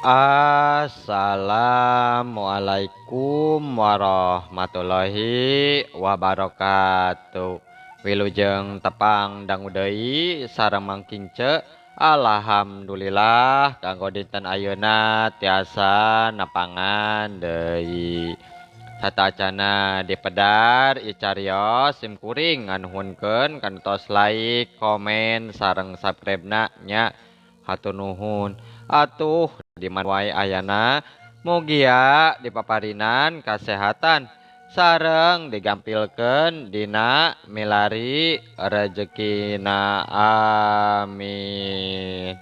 Assalamualaikum warahmatullahi wabarakatuh. Wilujeng tepang dangu deui sareng Mang Kince. Alhamdulillah kanggo dinten ayeuna tiasa nepangan deui. Satacana dipedar ieu carios sim kuring nganuhunkeun kantos like, komen sareng subscribe-na nya. Hatur nuhun. Atuh di mana wae ayana mugia dipaparinan kasehatan sareng digampilkeun dina milari rejekina, amin.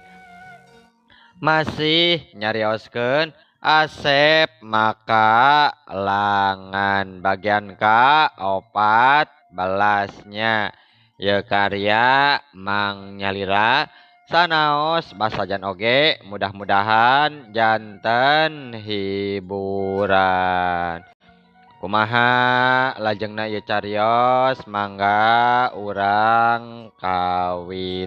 Masih nyarioskeun Asep maka langan bagian ka 14 nya ieu karya Mang Nyalira sanaos basajan oge mudah-mudahan janten hiburan. Kumaha lajengna ieu carios mangga urang kawitan.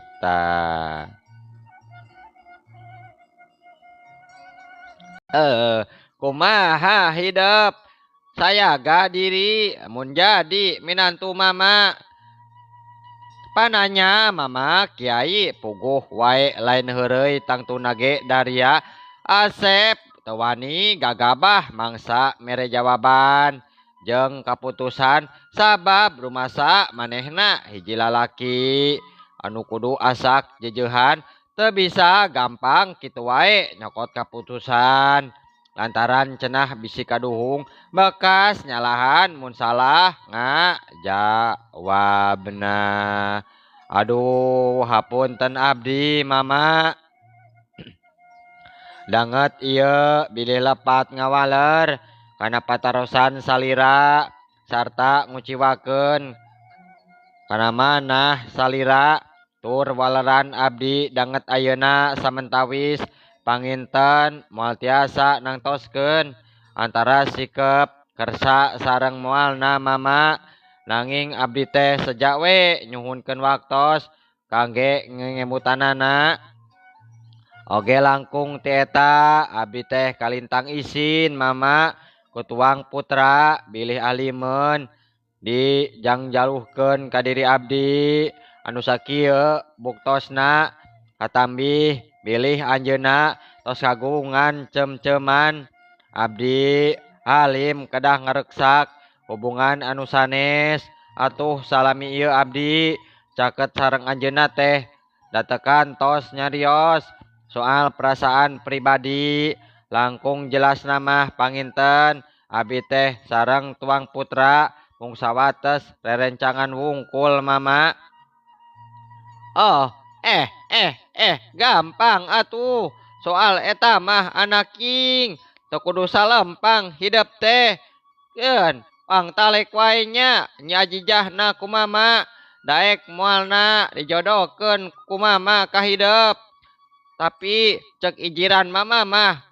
Kumaha hidep sayaga diri mun jadi minantu mama. Pananya mama kiai puguh wae lain heureuy tangtuna ge daria. Asep teu wani gagabah mangsa mere jawaban jeung kaputusan sabab rumasa manehna hiji lalaki anu kudu asak jejeuhan teu bisa gampang kitu wae nyokot kaputusan lantaran cenah bisi kaduhung bekas nyalahan mun salah ngajawabna. Aduh hapunten abdi mama danget ieu bilih lepat ngawaler kana patarosan salira sarta nguciwakeun kana manah salira tur waleran abdi danget ayeuna samentawis panginten moal tiasa nangtoskeun antara sikep kersa sareng moalna mama. Nanging abdi teh sejak we nyuhunkeun waktos kangge ngemutanana. Oge langkung ti eta abdi teh kalintang isin mama ku tuang putra bilih alimeun dijangjaluhkeun ka diri abdi anu sakieu buktosna katambih bilih anjeunna tos kagungan cem-ceman. Abdi halim kedah ngareksak hubungan anu sanes atuh salami ieu abdi caket sareng anjeunna teh datekan tos nyarios soal perasaan pribadi. Langkung jelas nama panginten abdi teh sareng tuang putra mung sawates rerencangan wungkul mama. Oh gampang atuh soal eta mah anaking teu kudu salempang hidep teh keun pang talek wae nya Nyi Ajijahna ku mama daek moalna dijodohkeun ku mama ka hidep. Tapi cek ijiran mama mah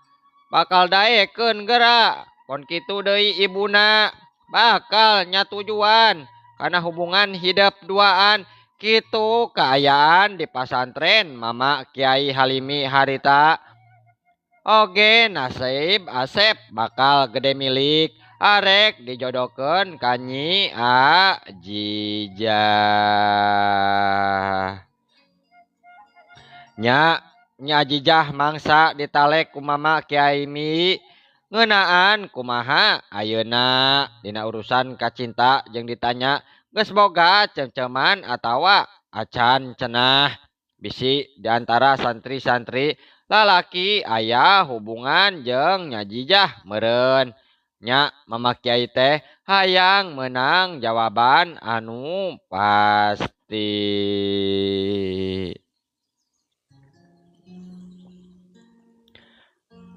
bakal daekeun geura kon kitu deui ibuna bakal nyatujuan kana hubungan hidep duaan. Kitu kaayaan di pasantren mama Kiai Halimi harita. Oge nasib Asep bakal gede milik arek dijodohkeun ka Nyi Ajijah. Nya Nyi Ajijah mangsa ditalek ku mama Kiai Mi ngeunaan kumaha ayeuna dina urusan kacinta jeung ditanya geus boga cem-ceman atawa acan cenah. Bisi di antara santri-santri lalaki aya hubungan jeung Nyi Ajijah meureun. Nya mama kiai teh hayang menang jawaban anu pasti.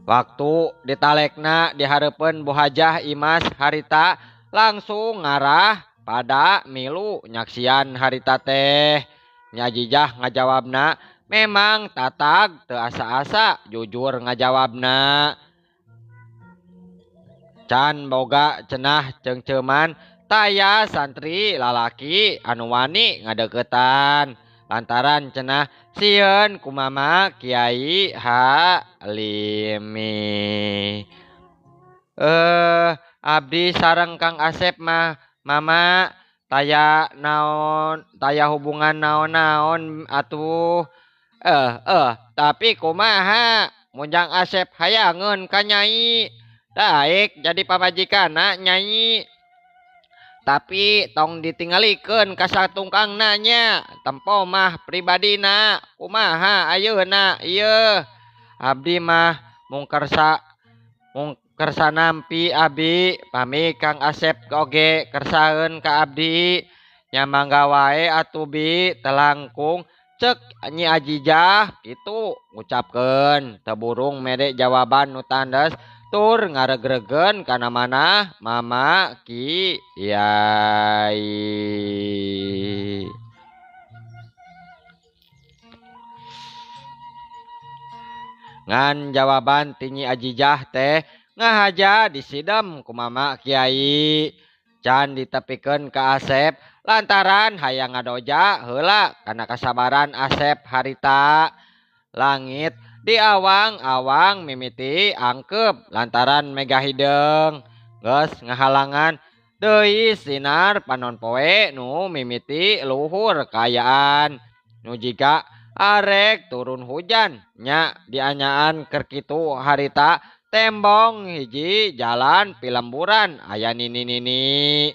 Waktu ditalekna dihareupeun Bu Hajah Imas harita langsung ngarah pada milu nyaksian harita teh. Nyi Ajijah ngajawabna memang tatag teu asa-asa jujur ngajawabna. Can boga cenah ceungceuman taya santri lalaki anu wani ngadeukeutan. Lantaran cenah sieun ku Mama Kiai Halimi. Abdi sareng Kang Asep mah Mama taya naon taya hubungan naon-naon atuh. Tapi kumaha mun Jang Asep hayangeun ka Nyai. Daek jadi pamajikanna Nyai. Tapi tong ditinggalikeun ka satungkangna nya, tempo mah pribadina kumaha ayeuna ieu. Abdi mah mung kersa nampi abdi pami Kang Asep oge kersaeun ka abdi. Nya mangga wae atuh bi telangkung cek Nyi Ajijah kitu ngucapkeun teu burung mere jawaban nu tandes tur ngaregregen kana manah Mama Kiai. Ngan jawaban ti Nyi Ajijah teh ngahaja disidem ku Mama Kiai. Can ditepikeun ka Asep lantaran hayang ngadoja heula kana kasabaran Asep harita. Langit di awang-awang mimiti angkep lantaran mega hideung geus ngahalangan deui sinar panon poe nu mimiti luhur kaayaan nu jiga arek turun hujan nya dianyaan keur kitu harita tembong hiji jalan pilemburan aya nini-nini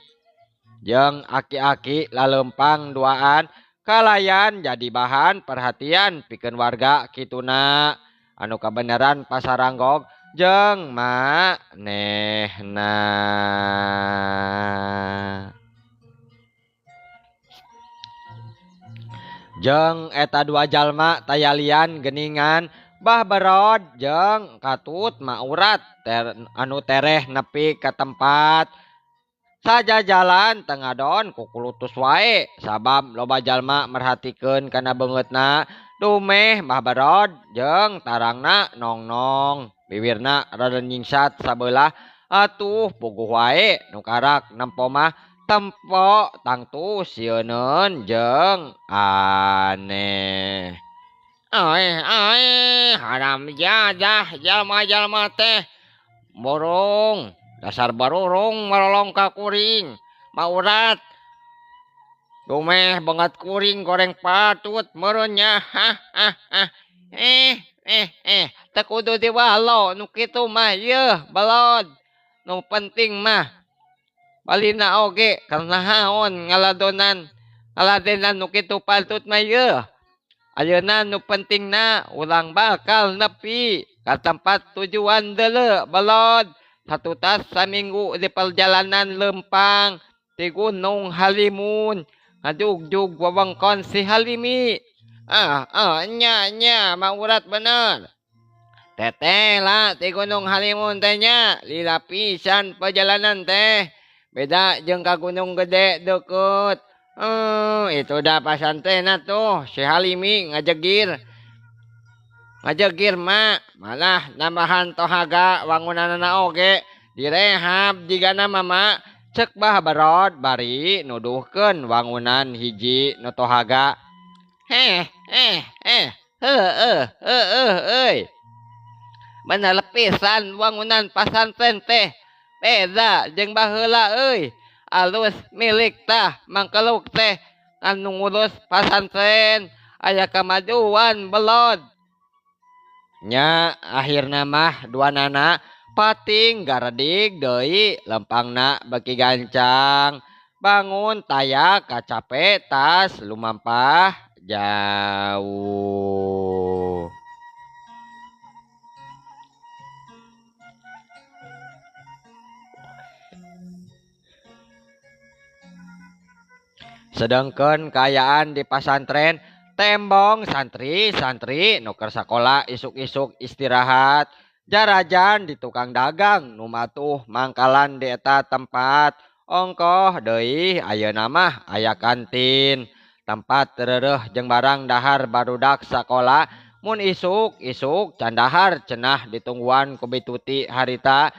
jeung aki-aki lalempang duaan kalayan jadi bahan perhatian pikeun warga kituna anu kabeneran pasaranggog jeung manehna. Jeung eta dua jalma tayalian geningan bah berod jeung katut maurat anu tereh nepi ka tempat. Saja jalan tengadon kukulutus wae sabab loba jalma merhatikeun kana beungeutna dumeh mah berod jeung tarangna nongnong biwirna rada nyingsat sabelah atuh puguh wae nu karak nempo mah tempo tangtu sieuneun jeung aneh. Aeh haram jadah jalma-jalma teh borong dasar barurung marolong ka kuring maurat dumeh banget kuring goreng patut meureun nya. Teu kudu diwalo nu kitu mah yeuh balod nu penting mah balina oge karena haon ngaladonan ngaladenan nu kitu patut mah yeuh. Ayeuna nu pentingna urang bakal nepi ka tempat tujuan deuleu balod. Satutas saminggu di perjalanan lempang di Gunung Halimun ngajugjug wewengkon si Halimi. Nya maurat bener. Teteh lah di Gunung Halimun teh nya lila pisan perjalanan teh. Beda jeung ka Gunung Gede deukeut. Itu dah pasantrenna tuh si Halimi ngajegir. Ngajegir mak malah nambahan tohaga wangunanana oge direhab jigana mama cek bah berod bari nuduhkeun wangunan hiji nu tohaga. Heuh. Bener pisan wangunan pasantren teh beda jeung baheula euy. Alus milik tah mangkeluk teh anu ngurus pasantren aya kamajuan belod. Nya akhirna mah duanana pating garedig deui lempangna beki gancang bangun taya kacape tas lumampah jauh. Sedengkeun kaayaan di pasantren tembong santri-santri nu keur sakola isuk-isuk istirahat jarajan di tukang dagang nu matuh mangkalan di eta tempat ongkoh deui ayeuna mah aya kantin tempat reureuh jeung barang dahar barudak sakola mun isuk-isuk can dahar cenah ditungguan ku bituti harita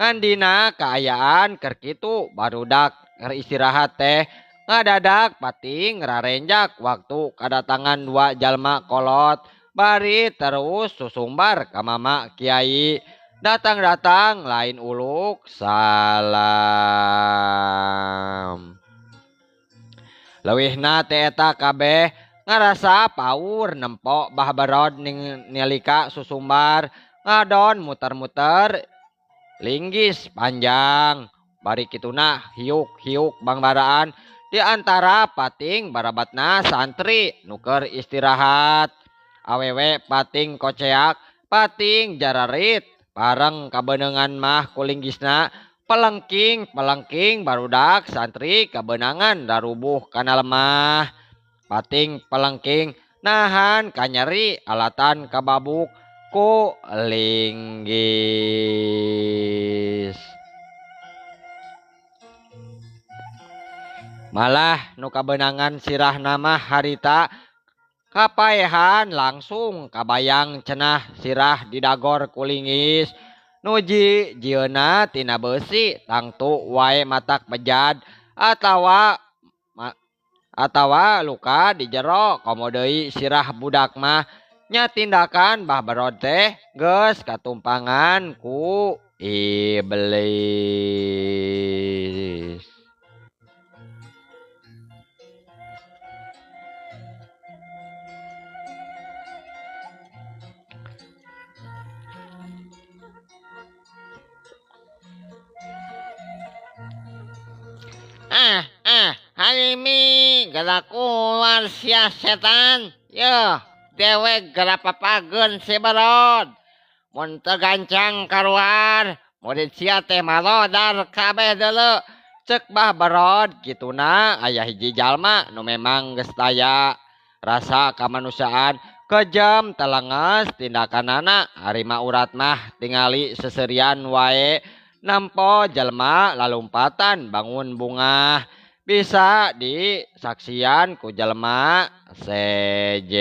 ngan dina kaayaan keur kitu barudak keur istirahat teh Ngadadak pating rarenjak waktu kadatangan dua jalma kolot bari terus susumbar ka mama kiai. Datang-datang lain uluk salam. Leuwihna teh eta kabeh ngarasa paur nempo Bah Berod nilika susumbar ngadon muter-muter linggis panjang. Bari kituna hiuk-hiuk bangbaraan di antara pating barabatna santri nuker istirahat. Awewe pating koceak, pating jararit, bareng kabenengan mah kulinggisna pelengking-pelengking barudak santri kabenangan darubuh kana lemah. Pating pelengking nahan kanyeri alatan kababuk ku linggis. Malah nu kabenangan sirah nama harita kapaehan langsung kabayang cenah sirah didagor kulingis. Nuji jieuna tina beusi tangtu wae matak bejad atawa luka di jero komo deui sirah budak mah nya tindakan Bah Berod teh geus katumpangan ku iblis. Halimi gerak keluar sia setan. Yeuh, dewek gerak papageun si Berod. Mun teu gancang kaluar, murid sia teh marodar kabeh deuleu. Cek Bah Berod kituna aya hiji jalma nu memang geus taya rasa kamanusiaan kejam telenges tindakanana harima urat mah tingali seserian wae. Nampo jelma lalumpatan bangun bungah bisa disaksian ku jelma sejen.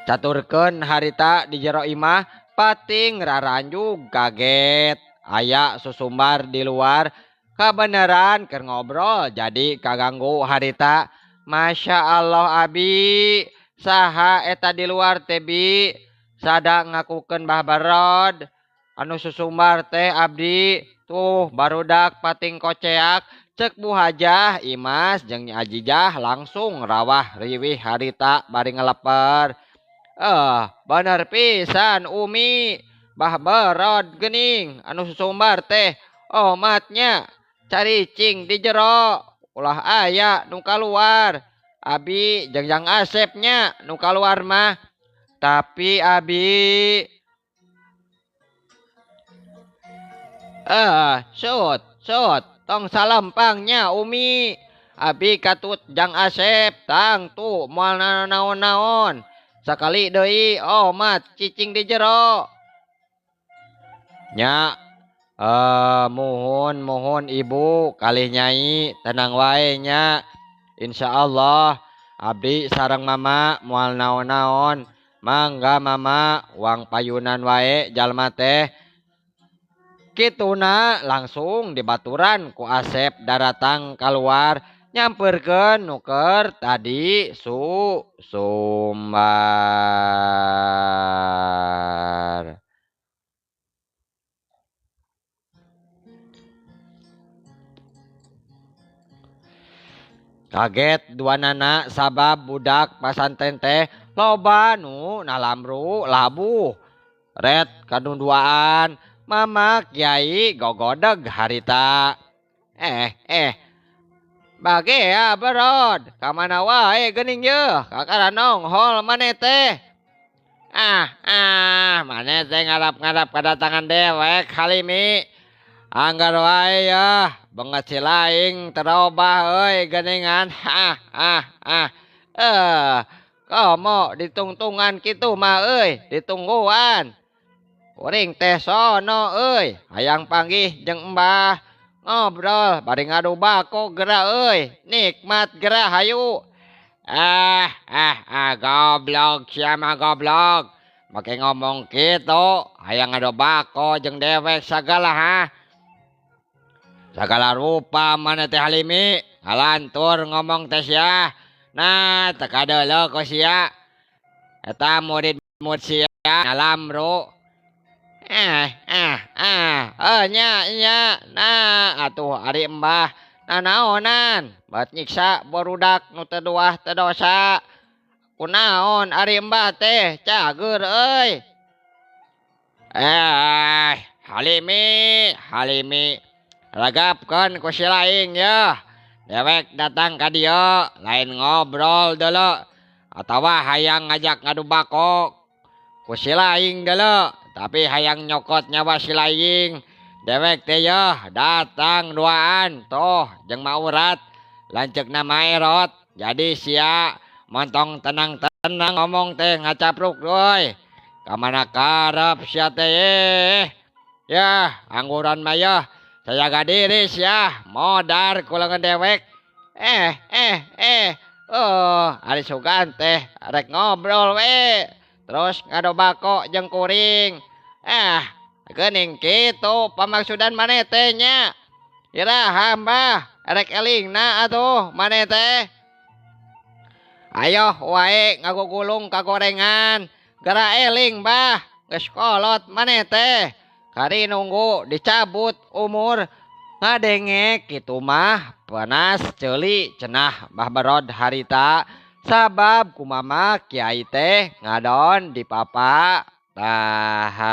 Caturkeun harita di jero imah pating raranjug kaget aya susumbar di luar kabeneran keur ngobrol jadi kaganggu harita. Masya Allah abi saha eta di luar teh bi sada ngakukeun Bah Berod anu susumbar teh abdi tuh barudak pating koceak. Cek Bu Hajah Imas jeung Nyi Ajijah langsung rawah riwih harita bari ngeleper. Bener pisan Umi Bah Berod geuning anu susumbar teh omatnya caricing di jero ulah aya nu kaluar. Abi jeung Jang Asepnya nu kaluar mah. Tapi abi sut sut tong salampangnya Umi. Abi katut Jang Asep tang tu moal naon-naon. Sakali deui omat cicing di jero. Nya muhun muhun ibu kalih nyai tenang wae nya. Insyaallah abdi sareng mama moal naon-naon. Mangga mama wang payunan wae jalma teh. Kituna langsung dibaturan ku Asep daratang kaluar nyamperkeun nuker tadi sumbar. Kaget dua nana sabab budak pasantren teh loba nu nalamru labuh red kadunduaan. Mama kiai gogodeg harita. Bagea Berod kamana wae geuning yeuh kakara nonghol maneh teh. Maneh teh ngarap-ngarap kadatangan dewek Halimi. Anggar wae yeuh benget si laing terobah euy geuningan. Komo ditungtungan kitu mah euy ditungguan. Kuring teh sono euy hayang panggih jeung embah ngobrol bari ngadu bako geura euy nikmat geura hayu. Goblok sia mah goblok make ngomong kitu hayang ngadu bako jeung dewek sagala ha. Sagala rupa maneh teh Halimi ngalantur ngomong teh sia. Nah teu kadeuleu ku sia. Eta murid-murid sia ngalamru. Nya nya nah atuh ari embah nanaonan bat nyiksa barudak nu teu duah teu dosa. Kunaon ari embah teh cager euy. Halimi Halimi lagapkeun ku si laing yeuh. Dewek datang ka dieu lain ngobrol deuleu atawa hayang ngajak ngadu bako ku si laing deuleu tapi hayang nyokot nyawa si laing. Dewek teh yeuh datang duaan toh jeung maurat lanceukna maerot jadi sia montong tenang-tenang ngomong teh ngacapruk euy. Ka mana karep sia teh. Yah angguran mah yeuh sajaga diri sia modar ku leungeun dewek. Ari sugan teh rek ngobrol we terus ngadu bako jeung kuring. Geuning kitu pamaksudan maneh teh nya. Iraha mbah rek elingna atuh maneh teh. Ayo wae ngagugulung ka gorengan. Gera eling bah geus kolot maneh teh. Kari nunggu dicabut umur ngadenge kitu mah panas ceuli cenah Mbah Berod harita sabab kumama kiai teh ngadon di papa tahan.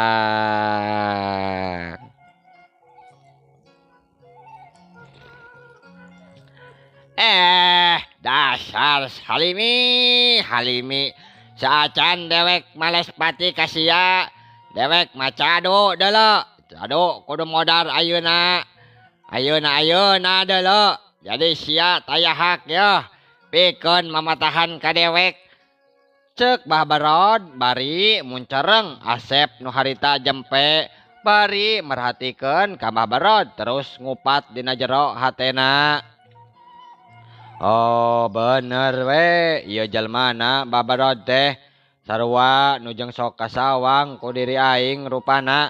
Dasar Halimi Halimi saacan dewek males pati ka sia dewek mah cadu deuleu cadu kudu modar ayeuna ayeuna ayeuna deuleu jadi sia taya hak yeuh pikeun mamatahan ka dewek. Ceuk Mbah Berod bari muncereng Asep nu harita jempe bari merhatikeun ka Mbah Berod terus ngupat dina jero hatena. Oh bener we ieu jelmana Mbah Berod teh sarua nu jeung sok kasawang ku diri aing rupana.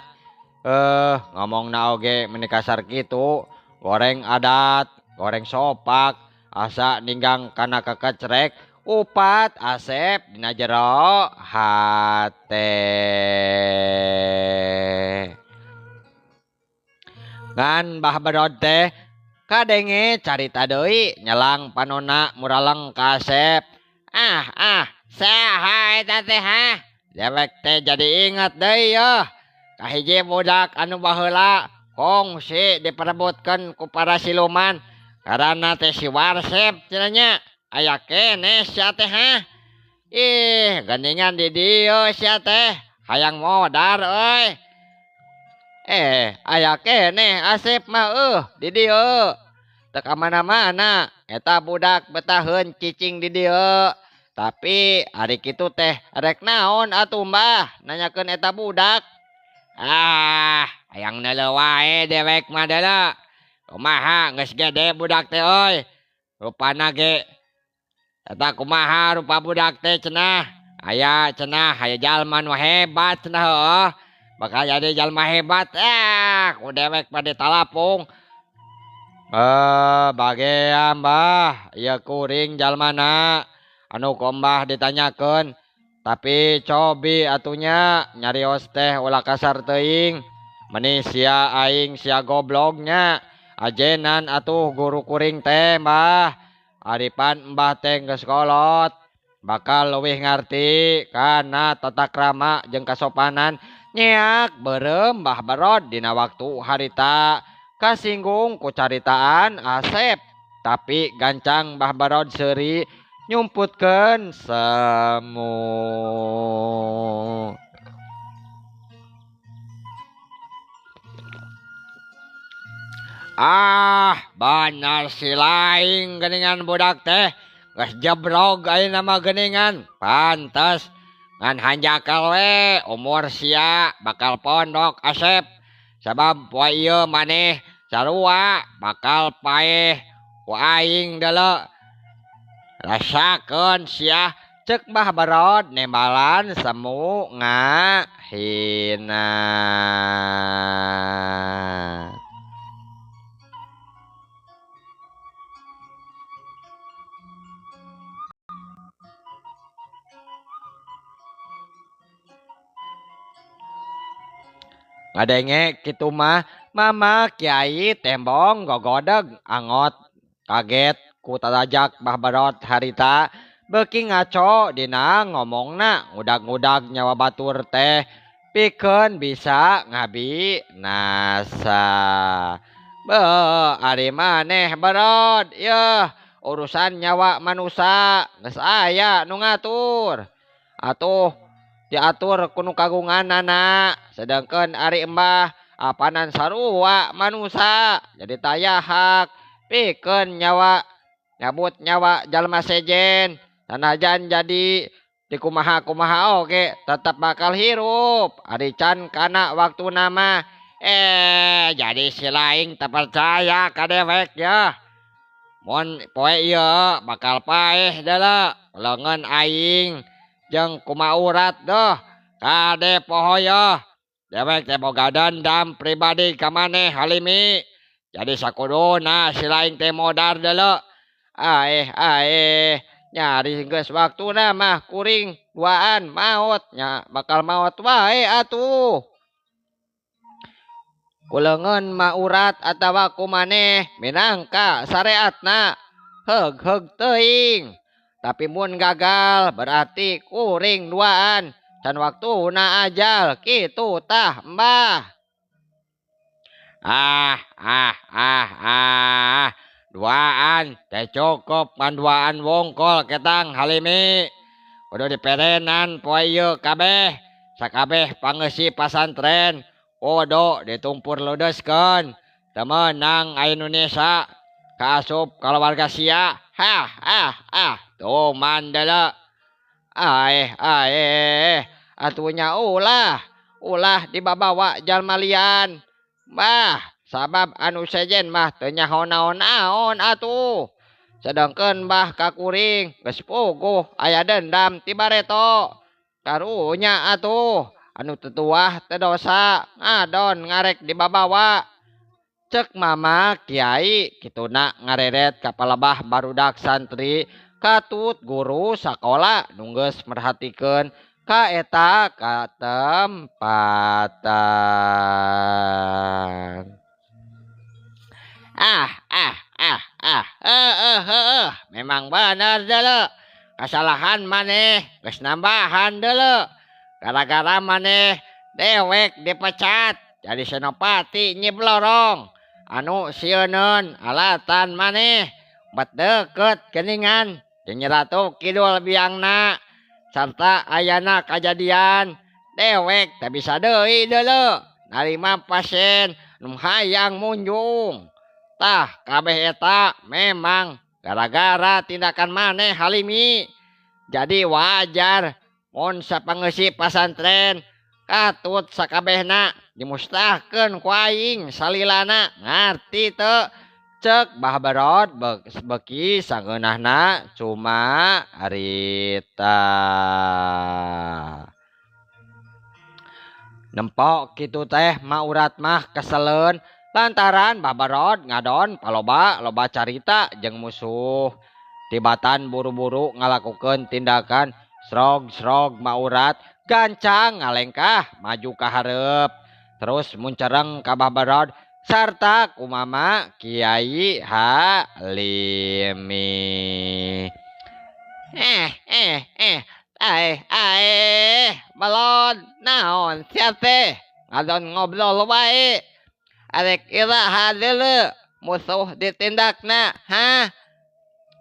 Ngomongna oge meni kasar kitu goreng adat goreng sopak asa ninggang kana kekecrek upat Asep dina jero hate. Ngan Mbah Berod teh kadenge carita deui nyelang panona muraleng ka Asep. Saha eta teh ha? Dewek teh jadi inget deui yeuh. Kahiji budak anu baheula kongsi diperebutkeun ku para siluman karana teh si Warsep cenah nya. Aya keneh sia teh ha? Ih, geuningan di dieu sia teh hayang modar euy. Aya keneh Asep mah di dieu. Teu ka mana-mana eta budak betaheun cicing di dieu. Tapi ari kitu teh rek naon atuh Mbah nanyakeun eta budak. Hayang neuleuh wae dewek mah deuleu. Kumaha geus gede budak teh euy. Rupana ge eta kumaha rupa budak teh cenah. Aya cenah aya jalma nu hebat cenah heueuh. Bakal jadi jalma hebat. Ku dewek mah ditalapung. Bagea Mbah ieu kuring jalmana anu ku Mbah ditanyakeun. Tapi cobi atunya nyarios teh ulah kasar teuing. Meni sia aing sia goblognya. Ajenan atuh guru kuring teh Mbah. Aripan Mbah teh geus kolot bakal leuwih ngarti kana tata krama jeung kasopanan. Nyeak beureum Mbah Berod dina waktu harita kasinggung ku caritaan Asep. Tapi gancang Mbah Berod seuri nyumputkeun semu. Bener si laing geuningan budak teh geus jebrog ayeuna mah geuningan. Pantes ngan hanjakal we umur sia bakal pondok Asep. Sabab poe ieu maneh sarua bakal paeh ku aing deuleu. Rasakeun sia ceuk Mbah Berod nembalan semu ngahina. Ngadenge kitu mah Mama Kiai tembong gogodeg angot kaget ku tarajak Bah Barot harita beuki ngaco dina ngomongna ngudag-ngudag nyawa batur teh pikeun bisa ngabinasa. Beuh ari maneh Barot yeuh urusan nyawa manusa geus aya nu ngatur. Atuh diatur ku nu kagunganana sedengkeun ari embah apanan sarua manusa jadi taya hak pikeun nyawa nyabut nyawa jalma sejen sanajan jadi dikumaha-kumaha oge tetep bakal hirup ari can kana waktuna mah jadi si laing teu percaya ka dewek yeuh. Mun poe ieu bakal paeh deuleu leungeun aing jeung kumaurat deuh kade poho yeuh dewek teh boga dendam pribadi ka maneh Halimi jadi sakuduna si laing teh modar deuleu aeh aeh nyari geus waktuna mah kuring duaan maot nya bakal maot wae atuh. Ku leungeun maurat atawa ku maneh minangka sareatna heug-heug teuing tapi mun gagal berarti kuring duaan can waktuna ajal kitu tah mbah. Ah ah ah ah duaan teh cukup ngan duaan wungkul ketang Halimi kudu diperenan poe ieu kabeh sakabeh pangeusi pasantren kudu ditumpur ludeskeun teu meunang Indonesia kaasup kalawarga sia hah ah ah tuman deuleu aeh aeh atuh nya ulah ulah dibabawa jalma lian bah sabab anu sejen mah teu nyaho naon-naon atuh sedengkeun bah ka kuring geus puguh aya dendam ti bareto karunya atuh anu tetuah teu dosa ngadon ngarek dibabawa cek Mama Kiai kituna ngareret ka palebah barudak santri katut guru sakola nu geus merhatikeun ka eta katempatan. Ah ah ah ah heueuh heueuh memang bener deuleu kasalahan maneh geus nambahan deuleu gara-gara maneh dewek dipecat jadi senopati Nyi Blorong anu sieuneun alatan maneh bet deukeut geuningan jeung Nyi Ratu Kidul biangna sarta ayana kajadian dewek teu bisa deui deuleu narima pasien nu hayang munjung. Tah kabeh eta memang gara-gara tindakan maneh Halimi jadi wajar mun sapangeusi pasantren katut sakabehna dimustahkeun ku aing salilana ngarti teu cek Bah Barot beuki sangeunahna cuma harita. Nempok kitu teh maurat mah keseleun lantaran Bah Barot ngadon paloba loba carita jeung musuh tibatan buru-buru ngalakukeun tindakan srog-srog maurat gancang ngalengkah maju ka hareup terus muncereng ka Bah Barot sarta ku Mama Kiai Halimi. Eh eh eh aeh aeh melon naon sia teh ngadon ngobrol wae arek iraha deuleu musuh ditindakna ha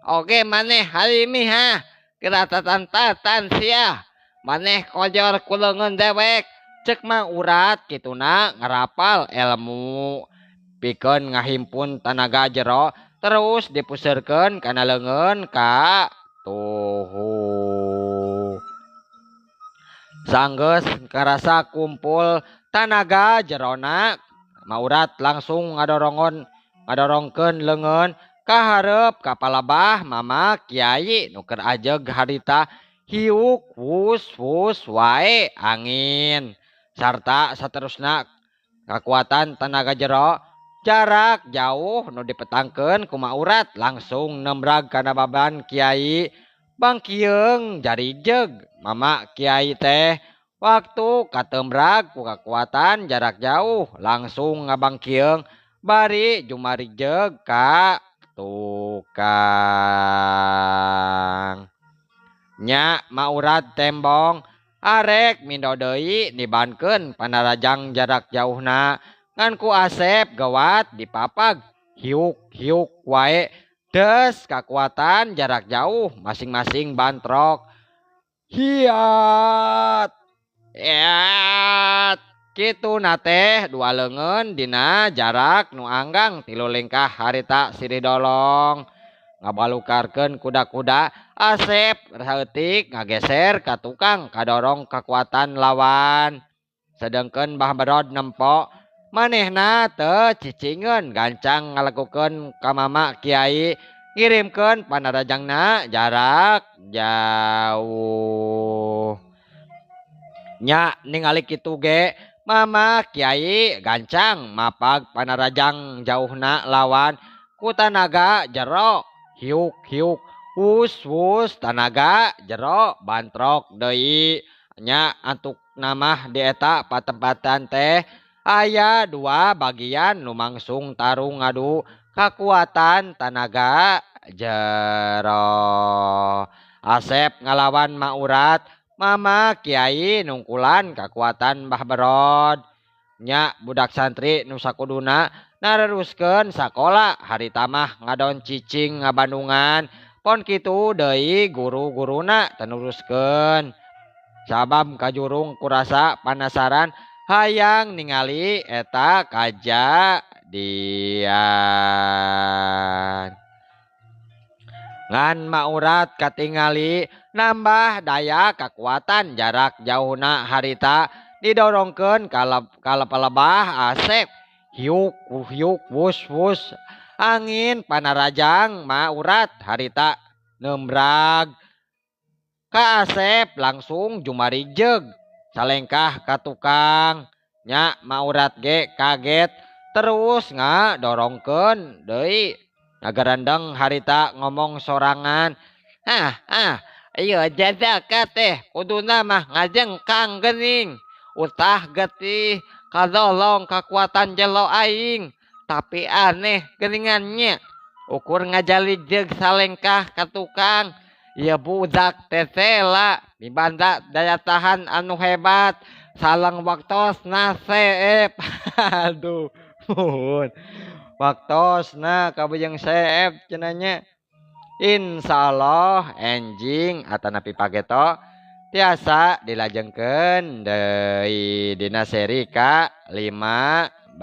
oge maneh Halimi ha geura tatantatan sia maneh kojor ku leungeun dewek cek maurat kituna ngarapal ilmu pikeun ngahimpun tanaga jero terus dipuseurkeun kana leungeun ka tuhu. Sanggeus karasa kumpul tanaga jerona maurat langsung ngadorongkeun leungeun ka hareup ka palebah Mama Kiai nu keur ajeg harita hiuk wus wus wae angin sarta saterusna kakuatan tanaga jero jarak jauh nu dipetangkeun ku maurat langsung nembrag kana baban Kiai bangkieung jarijeg Mama Kiai teh Waktu katembrag ku kakuatan jarak jauh langsung ngabangkieung bari jumarijeg ka tukang. Nya maurat tembong arek mindo deui nibankeun panarajang jarak jauhna ngan ku Asep gawat dipapag hiuk-hiuk wae des kakuatan jarak jauh masing-masing bantrok. Hiat Eat kitu na teh dua leungeun dina jarak nu anggang 3 lengkah harita sirih dolong ngabalukarkeun kuda-kuda Asep saeutik ngageser ka tukang kadorong kakuatan lawan sedengkeun Bah Berod nempo manehna teu cicingeun gancang ngalakukeun ka mama kiai ngirimkeun panarajangna jarak jauh. Nya ningali kitu ge mama kiai gancang mapag panarajang jauhna lawan ku tanaga jero hiuk-hiuk wus-wus tanaga jero bantrok deui. Nya antuk namah di eta patempatan teh aya 2 bagian nu mangsung tarung ngadu kakuatan tanaga jero. Asep ngalawan Maurat, mama kiai nungkulan kakuatan Bah Berod. Nya budak santri nu sakuduna nareruskeun sakola harita mah ngadon cicing ngabandungan pon kitu deui guru-guruna tenuruskeun. Sabab kajurung kurasa panasaran hayang ningali eta kajadian. Ngan Maurat katingali nambah daya kakuatan jarak jauhna harita didorongkeun ka lebah Asep. Hiuk hiuk wus wus angin panarajang Maurat harita nembrag ka Asep langsung jumarijeg salengkah ka tukang. Nya Maurat ge kaget terus ngadorongkeun deui. Ngagarandeng harita ngomong sorangan. Ah ah ieu jajaka teh kuduna mah ngajengkang geuning. Utah getih kadolong kakuatan jelo aing. Tapi aneh geuningannya. Ukur ngajalijeg salengkah ka tukang. Ieu budak tetela mibanda daya tahan anu hebat. Salang waktosna seep. Aduh, muhun. Waktosna kabujeng seep cenah. Insyaallah enjing atanapi pageto tiasa dilajengkeun deui dina seri ka 15.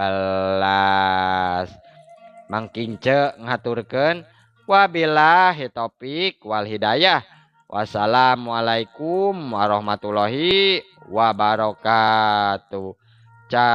Mang Kince ngaturkeun wabillahi taufik wal hidayah. Wassalamualaikum warahmatullahi wabarakatuh. Cah.